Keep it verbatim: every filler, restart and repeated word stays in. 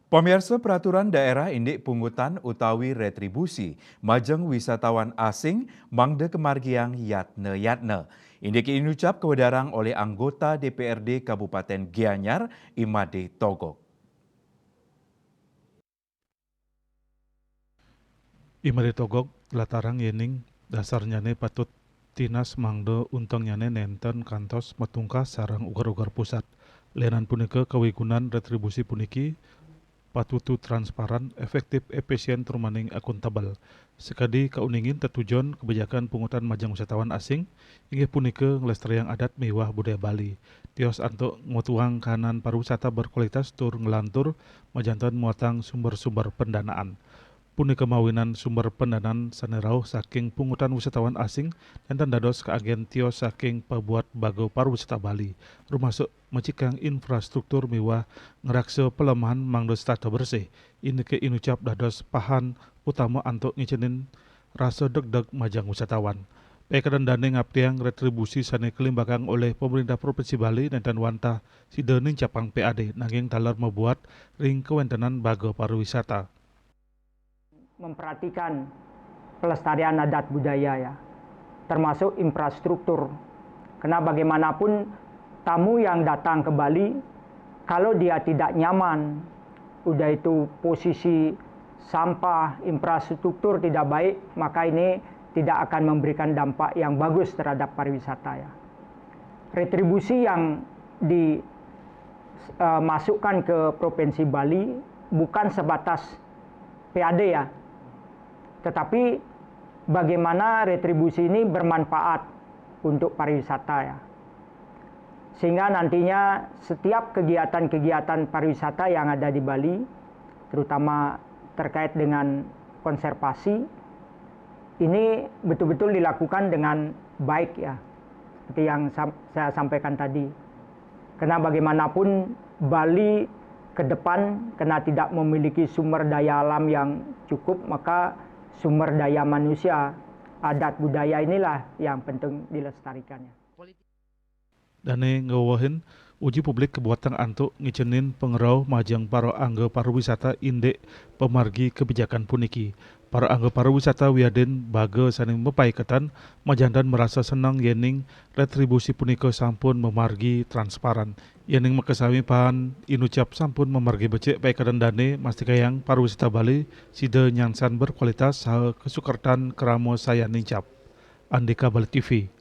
Pamirsa, peraturan daerah indik pungutan utawi retribusi majeng wisatawan asing mangda kamargiang yatna-yatna. Indik inucap kawedarang oleh anggota D P R D Kabupaten Gianyar, I Made Togog. I Made Togog latarang yening dasarnyane patut tinas mangda untungnyane nenten kantos matungkah sareng uger-uger pusat. Lenan punika kawigunan retribusi puniki patutu transparan, efektif, efisien, tur maning akuntabel. Sakadi kauningin tetujon kebijakan pungutan majeng wisatawan asing inggih punika nglestariang adat miwah budaya Bali. Tios antuk ngutuhang kahanan pariwisata berkualitas tur nglantur majanten muatang sumber-sumber pendanaan. Punika mawinan sumber pendanaan sane rauh saking pungutan wisatawan asing nenten dados kaagen tios saking pabuat baga pariwisata Bali, rumasuk macikang infrastruktur miwah ngraksa pelemahan mangda setata bersih, indike inucap dados pahan utama antuk ngicenin rasa degdeg majeng wisatawan. Paiketan dane ngaptiang retribusi sane kalimbakang olih Pemerintah Provinsi Bali nenten wantah sida nincapang P A D, nanging taler mabuat ring kawentenan baga pariwisata. Memperhatikan pelestarian adat budaya, ya, termasuk infrastruktur. Karena bagaimanapun tamu yang datang ke Bali, kalau dia tidak nyaman, udah itu posisi sampah, infrastruktur tidak baik, maka ini tidak akan memberikan dampak yang bagus terhadap pariwisata, ya. Retribusi yang dimasukkan ke Provinsi Bali bukan sebatas P A D, ya, tetapi bagaimana retribusi ini bermanfaat untuk pariwisata, ya. Sehingga nantinya setiap kegiatan-kegiatan pariwisata yang ada di Bali, terutama terkait dengan konservasi, ini betul-betul dilakukan dengan baik, ya, seperti yang sam-, saya sampaikan tadi. Karena bagaimanapun Bali ke depan karena tidak memiliki sumber daya alam yang cukup, maka sumber daya manusia, adat budaya inilah yang penting dilestarikan, ya. Dane ngwewehin uji publik kabuatang antuk ngicenin pangrauh majeng para angga pariwisata indik pamargi kebijakan puniki. Para angga pariwisata wiadin baga sane mapaiketan majanten marasa seneng yening retribusi punika sampun mamargi transparan. Yening makasami pahan inucap sampun mamargi becik paiketan dane, mastikayang pariwisata Bali sida nyansan berkualitas saha kasukertan krama sayan nincap. Andika Bali T V.